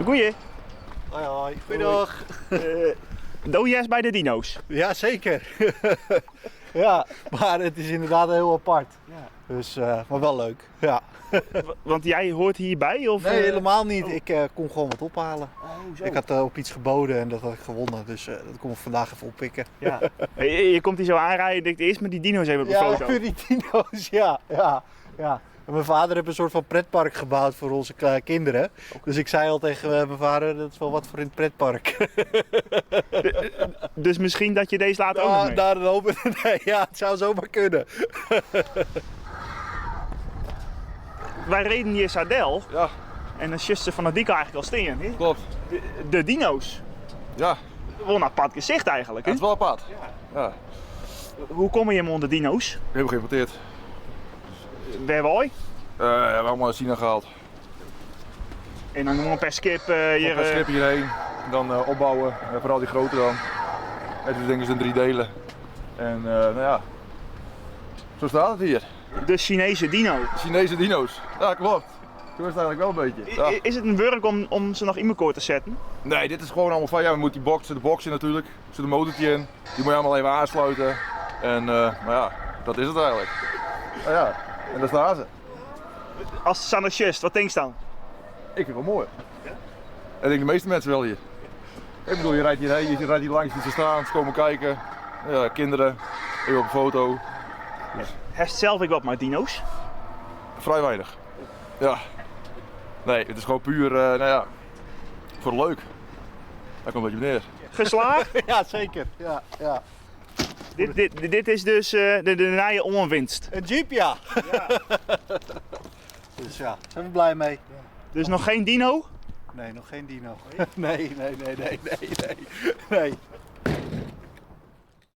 Goeie. Hoi hoi. Goeiedag. Do hearst by de dino's. Ja, zeker. Ja, maar het is inderdaad heel apart. Ja. Dus, maar wel leuk. Ja. Want jij hoort hierbij? Of, Nee, helemaal niet. Oh. Ik kom gewoon wat ophalen. Oh, zo. Ik had op iets geboden en dat had ik gewonnen. Dus dat kom ik vandaag even oppikken. Ja. Je komt hier zo aanrijden en denkt eerst met die dino's even op de Ja, foto. met die dino's, ja, ja, ja. En mijn vader heeft een soort van pretpark gebouwd voor onze kinderen. Dus ik zei al tegen mijn vader, dat is wel wat voor in het pretpark. Dus misschien dat je deze later ook nog Ja, mee. daar dan open. Nee, ja, het zou zomaar kunnen. Wij reden hier Sadel. Ja. En dan zuster van de Dico eigenlijk al steen. Hè? Klopt. De dino's. Ja. Wel een apart gezicht eigenlijk. Hè? Het is wel apart. Ja. Ja. Hoe kom je hem onder dino's? We hebben geïmporteerd. Waar wij? We hebben allemaal uit China gehaald. En dan gewoon per schip hier, Per schip hierheen. En dan opbouwen. En vooral die grote dan. En toen denken ze in 3 delen. En nou ja, zo staat het hier. De Chinese dino. De Chinese dino's. Ja, klopt. Zo is het eigenlijk wel een beetje. Ja. Is het een werk om ze nog in elkaar te zetten? Nee, dit is gewoon allemaal van, ja, we moeten die box, de box in natuurlijk. Er zit een motortje in. Die moet je allemaal even aansluiten. En nou ja, dat is het eigenlijk. Nou ja, en daar staan ze. Als het just, wat denk je dan? Ik vind het wel mooi. Ja? En ik denk de meeste mensen wel hier. Ik bedoel, je rijdt hierheen, je rijdt hier langs, die ze staan, ze komen kijken. Ja, kinderen, even op een foto. Dus. Heeft zelf ik wat met dino's? Vrij weinig. Ja. Nee, het is gewoon puur, nou ja, voor het leuk. Daar komt een beetje neer. Geslaagd? Ja, zeker. Ja, ja. Dit is dus de nieuwe onwinst. Een Jeep, ja. Ja. Dus ja, zijn we blij mee. Ja. Dus nog geen dino? Nee, nog geen dino. Nee, nee, nee, nee, nee, nee. Nee.